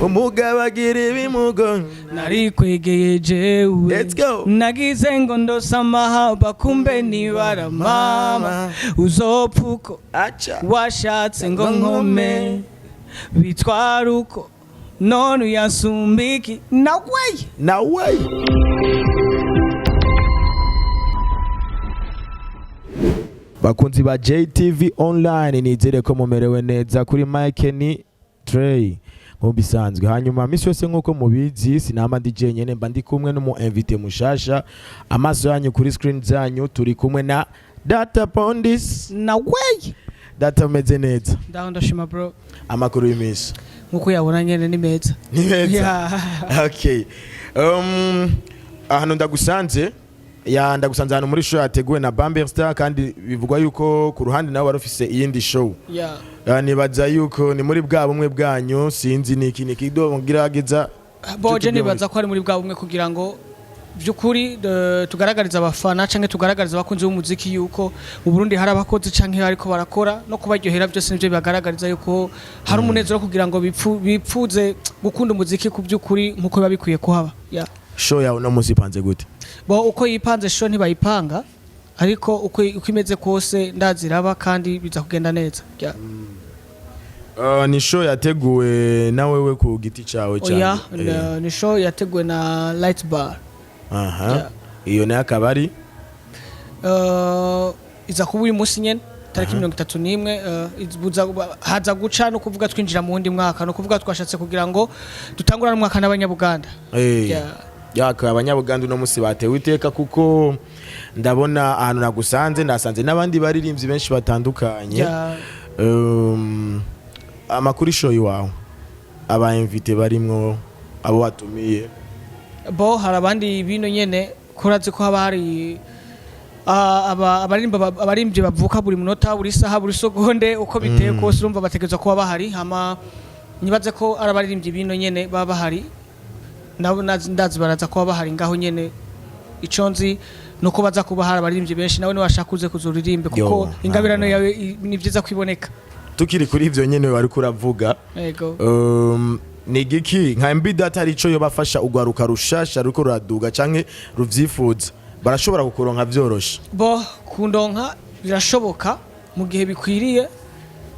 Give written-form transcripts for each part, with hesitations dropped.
Umugabo agira ibimugo. Narikwegeye jewe. Let's go. Nagize ngo ndose amahaba, kumbe nibara mama uzopfa uko Acha. Washatse ngo nkome bitwara uko none uyasumbiki nawe. Nawe. Bakunzi ba JTV Online, nizere ko mumerewe neza. Kuri mike ni Trey nk'uko bisanzwe. Hanyuma misi yose nk'uko mubizi, sinama ndi jenyene, mba ndi kumwe n'umu invité mushasha. Amaso yanyu kuri screen zanyu, turi kumwe na Data Pondis. Nawe. Data, umeze neza? Ndaho, ndashima, bro. Amakuru y'iminsi? Nkuko yabona nyene, ni meza. Ni meza. Yeah. Okay, ahantu ndagusanze, ya ndagusanze ahantu muri show yateguwe na Bamber Star, kandi bivugwa yuko ku ruhande nawe wari ufise iyindi show. Yeah. Nibaza yuko ni muri bwa bumwe bwanyu, sinzi niki niki do ngerageza. Boje nibaza ko ari muri bwa bumwe kugira ngo by'ukuri tugaragarize abafana canke tugaragarize abakunzi b'umuziki yuko mu Burundi hari abakozi canke bariko barakora no kubaryohera. Byose nivyo bibagaragariza yuko hari umunezero kugira ngo bipfuze gukunda umuziki ku by'ukuri nkuko biba bikwiye kuhaba, yeah. Show yawe no munsi ipanze gute? Bo uko yipanze, show ntibayipanga, ariko uko imeze kose ndaziraba kandi biza kugenda neza, yeah. Ni show yateguwe na wewe ku giti cawe? Oya. Cyane. Ni show yateguwe na Light Bar. Aha. Yeah. Iyo nayo akaba ari Iza kuba uyu munsi nyene tariki 31, haza guca no kuvuga twinjira mu wundi mwaka, no kuvuga twashatse kugira ngo dutangurane umwaka n'abanyabuganda. Eh. Yeah. Yaka abanyabuganda uno munsi batewe iteka, kuko ndabona ahantu nagusanze, ndasanze n'abandi baririmbyi benshi batandukanye. Yeah. Amakuru show iwawe, aba invité barimwo, abo watumiye? Bo hari abandi bino nyene kurazi ko haba hari abaririmbyi bavuka buri munota, buri saha, buri segonde, uko biteye kose urumva bategerezwa kuba bahari. Hama nibaze ko ari abaririmbyi bino nyene baba bahari nabo, ndazi baraza kuba bahari ngaho nyene. Ico nzi nuko baza kuba hari abaririmbyi benshi, nawe niwashaka uze kuzuririmbe kuko Yo, ingabirano ntabwo. yawe ni vyiza kwiboneka. Tukiri kuri ivyo nyene wariko uravuga, Yego. Ni igiki nka MB Data ari ico yobafasha ugwaruka rushasha ruko ruraduga canke ruvyifuza? Barashobora kukuronka vyoroshe? Bo kundonka birashoboka mu gihe bikwiriye,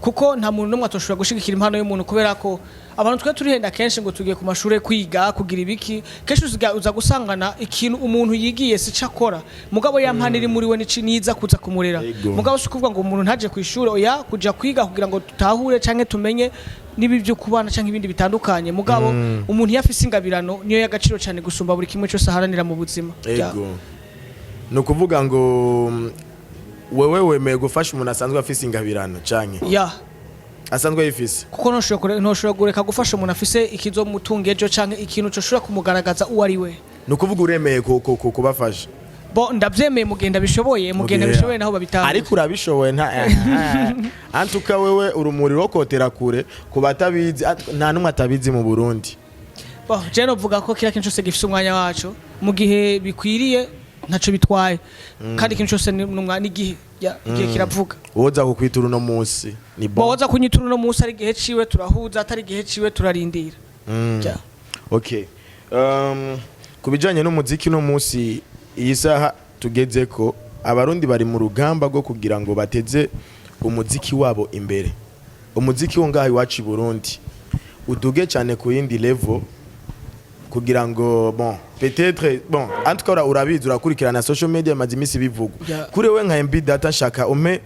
kuko nta muntu n'umwe atoshobora gushigikira impano y'umuntu, kubera ko abantu twe turihenda kenshi ngo tugiye ku mashure kwiga kugira ibiki. Kenshi uza gusangana ikintu umuntu yigiye si cyo akora, mugabo ya mpano iri muri we nici niza kuza kumurera. Yego. Mugabo si ukuvuga ngo umuntu ntaje ku ishuri, oya, kuja kwiga kugira ngo tutahure canke tumenye niba ibyo kubana canke ibindi bitandukanye, mugabo umuntu iyo afise ingabirano niyo y'agaciro cyane gusumba buri kimwe cyose aharanira mu buzima. Ya. Ego, ni ukuvuga ngo wewe wemeye gufasha umuntu asanzwe afise ingabirano canke Ya. asanzwe ayifise? Kuko ntushobora kureka gufasha umuntu afise ikizomutunga ejo canke ikintu coshobora kumugaragaza uwo ari we. Ni ukuvuga uremeye kubafasha? Bo ndavyemeye mugenda bishoboye, mugenda bishoboye naho babitanga. Ariko urabishoboye, nta antuka wewe urumuri rwo kotera kure ku batabizi, nta n'umwe atabizi mu Burundi. Bo je novuga ko kiriya kintu cose gifise umwanya waco, mu gihe bikwiriye ntaco bitwaye, kandi ikintu cose n'igihe. Ya, igihe kiravuga. Woza kukwitura uno munsi ni bo bon? Woza kunyitura uno munsi ari igihe ciwe turahuza, atari igihe ciwe turarindira. Ya. Okay, ku bijanye n'umuziki, uno munsi iyi saha tugeze ko abarundi bari mu rugamba rwo kugira ngo bateze umuziki wabo imbere, umuziki wo ngaha iwacu i Burundi uduge cyane ku yindi level, kugira ngo bon, peut-être, bon, en tout cas urabizi, urakurikirana social media, maze iminsi bivugwa. Yeah. Kuri wewe nka MB Data, nshaka umpe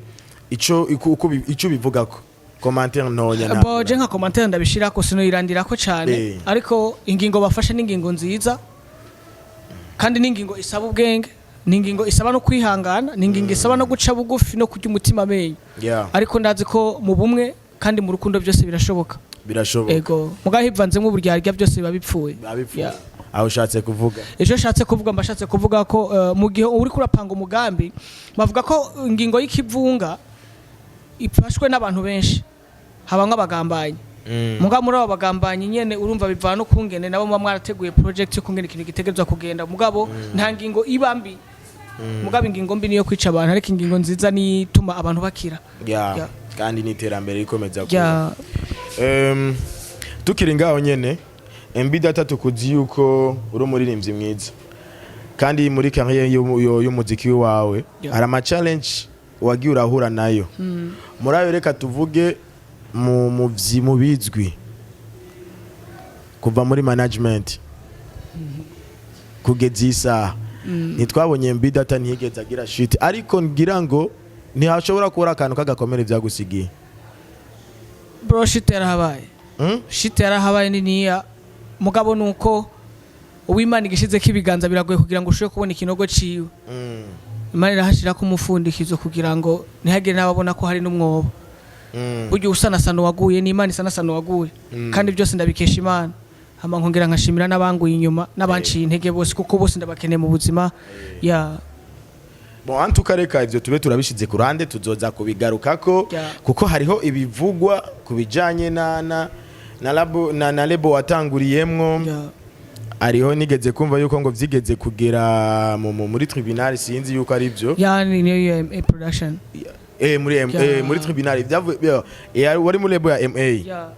ico ico ubivugako, commentaire ntonya nta. Bo je nka commentaire ndabishirako, sinoyirandirako cane. Ariko ingingo bafashe ni ingingo nziza, kandi ni ingingo isaba ubwenge, ni ingingo isaba no kwihangana, ni ingingo isaba no guca bugufi no kurya umutima amenyo. Ariko ndazi ko mu bumwe kandi mu rukundo byose birashoboka. Birashoboka. Ego, mugaho hivanzemo uburyarya byose biba bipfuye. Babipfuye. Yeah. Aho ushatse kuvuga? Ejo nshatse kuvuga, mbashatse kuvuga ko mu gihe uri kurapanga umugambi, bavuga ko ingingo y'ikivunga ifashwe n'abantu benshi habamwo abagambanyi. Mugabo muri abo bagambanyi nyene urumva bivana no kungene nabo muba mwarateguye project yo kungene ikintu gitegerezwa kugenda. Mugabo nta ngingo iba mbi, mugabo ingingo mbi niyo kwica abantu, ariko ingingo nziza ni ituma abantu bakira. Yeah. Kandi n'iterambere rikomeza kuba. Ya. Tukiri ngaho nyene. MB Data, tukuzi yuko uri umuririmbyi mwiza, kandi muri carrière y'umuziki wawe hari ama challenge wagiye urahura nayo. Muri ayo, reka tuvuge mu bizwi, kuva muri management kugeza iyi saha ntitwabonye MB Data, ntiyigeze agira shit, ariko ngira ngo ntihashobora kubura akantu k'agakomere byagusigiye. Bro, shit yarahabaye. Shit yarahabaye niniya, mugabo nuko uwimana igishizeko ibiganza biragoye kugira ngo ushobore kubona ikinogo ciwe. Imana irahashirako umufundikizo kugira ngo ntihagire n'ababona ko hari n'umwobo. Burya usanasana uwaguye ni Imana isanasana uwaguye. Kandi byose ndabikesha Imana, hama nkongera nkashimira n'abanguye inyuma n'abanciye intege bose, kuko bose ndabakeneye mu buzima ya. Bon, en tout cas, reka ivyo tube turabishize ku ruhande, tuzoza kubigarukako, kuko hariho ibivugwa ku bijanye na labo na label watanguriyemwo. Hariho nigeze kumva yuko ngo vyigeze kugera muri tribunal, sinzi yuko ari byo. Ya, ni niyo ya MA Production. Muri M, muri tribunal byavuye, wari muri label ya MA.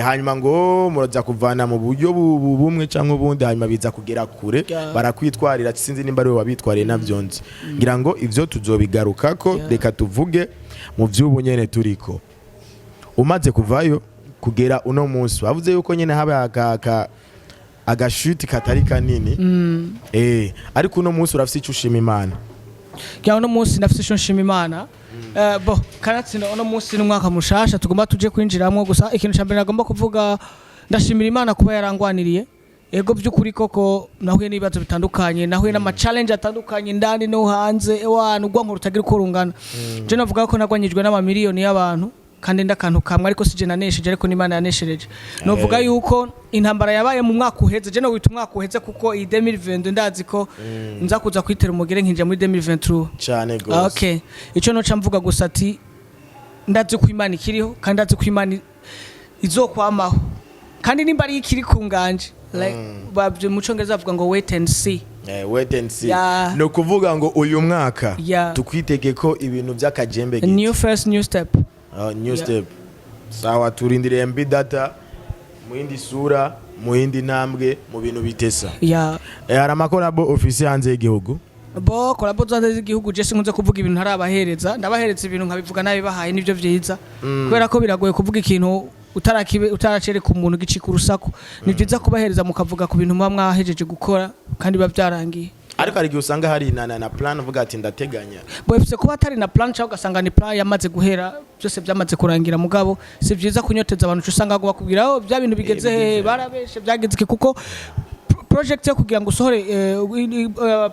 Hanyuma ngo muraza kuvana mu buryo bumwe cyangwa ubundi, hanyuma biza kugera kure, barakwitwarira, sinzi nimba ari we wabitwariye, navyo nzi. Ngira ngo ivyo tuzobigarukako. Reka tuvuge mu vy'ubu nyene turiko. Umaze kuvayo kugera uno munsi, wavuze yuko nyene haba agashuti katari kanini, ariko uno munsi urafise ico ushima Imana. Ya, uno munsi ndafise ico nshima Imana. Bo kanatsinda, uno munsi n'umwaka mushasha tugomba tuje kwinjiramwo. Gusa ikintu ca mbere nagomba kuvuga, ndashimira Imana kuba yarangwaniriye. Ego, by'ukuri koko nahuye n'ibibazo bitandukanye, nahuye n'ama challenge atandukanye indani no hanze. Ewana, urwanko rutagira uko rungana. Je navuga ko nagwanyijwe n'amamiliyoni y'abantu kandi ndakantu kamwe, ariko sije nanesheje, ariko n'Imana yaneshereje. Novuga yuko intambara yabaye mu mwaka uheze, je no wita umwaka uheze, kuko iyi 2022 ndazi ko nza kuza kwitera umugere nkinjira muri 2023. Cane gose. Okay, ico noca mvuga gusa ati ndazi ko Imana ikiriho, kandi ndazi ko Imana izokwamaho, kandi nimba ari ikiri ku nganje, like bavyo mu Congereza bavuga ngo "wait and see". Wait and see. Yeah. Ni ukuvuga ngo uyu mwaka tukwitege ko ibintu by'akajembe giti. New first, new step. New step. Sawa, turindiriye MB Data mu yindi sura, mu yindi ntambwe, mu bintu bitesa. Hari ama collabo ofisi hanze y'igihugu? Bo, collabo zanze z'igihugu, je sinkunze kuvuga ibintu ntarabahereza. Ndabahereza ibintu nkabivuga nabibahaye, nivyo vyiza, kubera ko biragoye kuvuga ikintu utarakibe, utaracereka umuntu gicika urusaku. Ni vyiza kubahereza mukavuga ku bintu muba mwahejeje gukora kandi biba byarangiye. Ariko hari igihe usanga hari na plan uvuga ati ndateganya. Bo, ifise kuba atari na plan, cyangwa ugasanga ni plan yamaze guhera, byose byamaze kurangira. Mugabo si vyiza kunyoteza abantu, uca usanga ngo bakubwira, "Oh, bya bintu bigeze he?" Bigeze. Barabeshe, byageze iki? Kuko project yo kugira ngo usohore,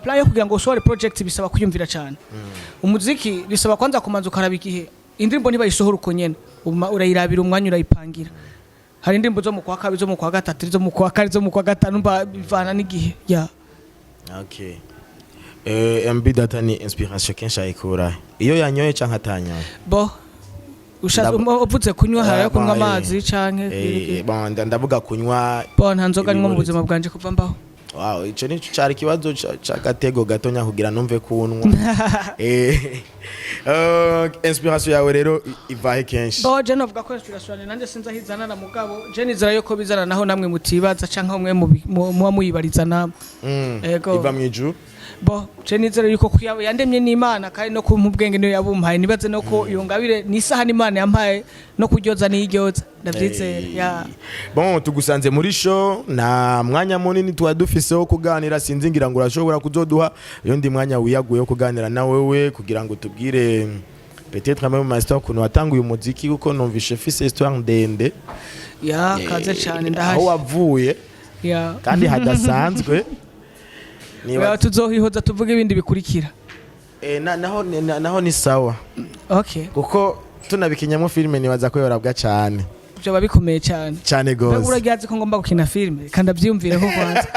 plan yo kugira ngo usohore project bisaba kwiyumvira cyane. Umuziki bisaba kwanza kumanza ukaraba igihe. Indirimbo ntibayisohora uko nyene. Urayirabira umwanya, urayipangira. Hari indirimbo zo mu kwa kabiri, zo mu kwa gatatu, zo mu kwa kane, zo mu kwa gatanu, mba bivana n'igihe ya. Okay. MB Data ni inspiration kenshi ayikura iyo yanyoye canke atanyoye? Bo, ushatse uvuze kunywa, hari ayo kunywa Bon, amazi canke bon, ndavuga kunywa. Bo, nta nzoga nywa mu Ibiborezi. buzima bwanje kuva mbaho. Wow, ico nico cari ikibazo c'agatego gatonya kugira numve kunwa. Inspiration yawe rero ivahe kenshi? Bo, je novuga ko inspiration nanjye sinzi aho izanana, mugabo je nizera yuko bizana naho namwe mutibaza canke mwe muba muyibariza namwe. Ego. Iva mw'ijuru? Bo, je nizera yuko yandemye n'Imana, kandi no kumpa ubwenge niyo yabumpaye. Nibaze no ko iyo ngabire ni isaha n'Imana yampaye, no kuryoza niyiryoza, ndavyizera ya. Bon, tugusanze muri show, nta mwanya munini tuba dufise wo kuganira. Sinzi, ngira ngo urashobora kuzoduha yundi mwanya wiyaguye wo kuganira na wewe kugira ngo tubwire peut-être amwe mu ma histoire ukuntu watanguye umuziki, kuko numvishe fise histoire ndende. Ya, kaze cane. Aho Ndahari. wavuye Ya. kandi hadasanzwe. Oya, tuzohihoza tuvuge ibindi bikurikira. Naho ni sawa, kuko tunabikinyamo filime nibaza ko yorabwa cyane. Vyoba bikomeye cyane. Cyane Mbega gose. Uraryazi ko ngomba gukina filime, kandi abyiyumvireho kwanza.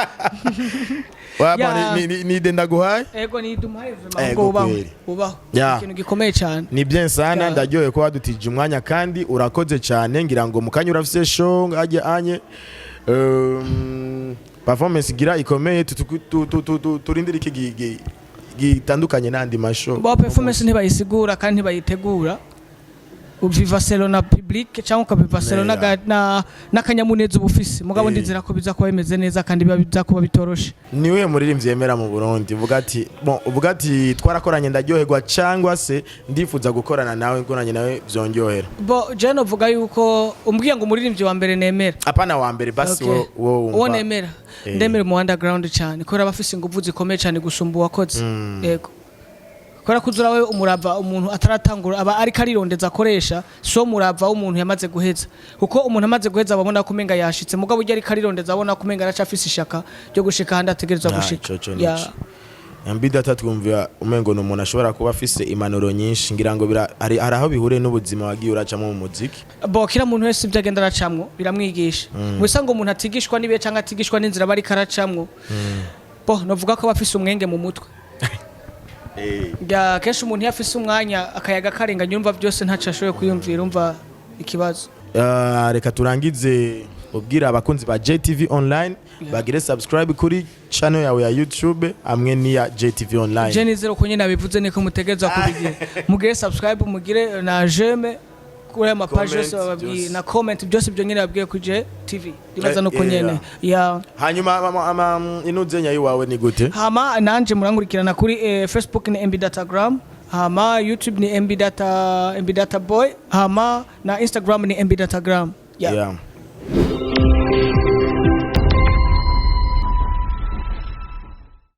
Waba Ya. ni ide ndaguhaye. Ego, ni idumaye vraiment. Ego, Ubwo ubaho. kweli. Ubaho. Ya. Ikintu gikomeye cyane. Ni bien sana. Ya. Ndaryohewe ko wadutije umwanya kandi urakoze cyane. Ngira ngo mu kanya urafise show ngajya anye, performance gira ikomeye. Turindire iki gitandukanye n'andi ma show? Bo, performance ntibayisigura kandi ntibayitegura. Uviva selon na public cyangwa ukabiva selon n'akanyamuneza uba ufise. Mugabo ndizera ko biza kuba bimeze neza kandi biba biza kuba bitoroshe. Niwe muririmbyi yemera mu Burundi, uvuga ati bon, uvuga ati twarakoranye ndaryoherwa, cyangwa se ndifuza gukorana nawe, nkoranye nawe vyonryohera? Bo je novuga yuko umbwiye ngo umuririmbyi wa mbere nemera? Apana wa mbere basi. Okay. Wo wumva. Uwo nemera, ndemera mu underground cyane kubera aba afise ingufu zikomeye cyane gusumba uwakoze. Yego, kubera ko uzura we umurava umuntu ataratangura aba ariko arirondeza akoresha, so murava w'umuntu yamaze guheza, kuko umuntu amaze guheza ababona ko umenga yashitse, mugabo ujya ariko arirondeza abona ko umenga aracafise ishaka ryo gushika ahandi ategerezwa gushika. Ico co nico. MB Data twumva umengo ni umuntu ashobora kuba afise impanuro nyinshi, ngira ngo hari aho bihuriye n'ubuzima wagiye uracamo mu muziki. Bo kila muntu wese ibyo agenda aracamwo biramwigisha. Mu ngo umuntu atigishwa n'ibihe cyangwa atigishwa n'inzira aba ariko aracamwo, bo novuga ko aba afise umwenge mu mutwe. Ya, kenshi umuntu iyo afise umwanya akayaga karenganye, yumva byose ntaco ashoboye kwiyumvira, umva ikibazo. Reka turangize ubwira abakunzi ba JTV Online bagire subscribe kuri channel yawe ya YouTube hamwe n'iya JTV Online. Je nizere ko nyine abivuze niko mutegerezwa kubigira. Mugire subscribe, mugire na j'aime kuri aya mapages Comment, yose bababwiye byose. na comment, byose ibyo nyine babwiye kuri JTV, ndibaza nuko nyene ya. Hanyuma inuzenya yiwawe ni gute? Hama nanje murankurikirana kuri Facebook ni MB Datagram, hama YouTube ni MB Data, MB Data Boy, hama na Instagram ni MB Datagram, yeah. Yeah.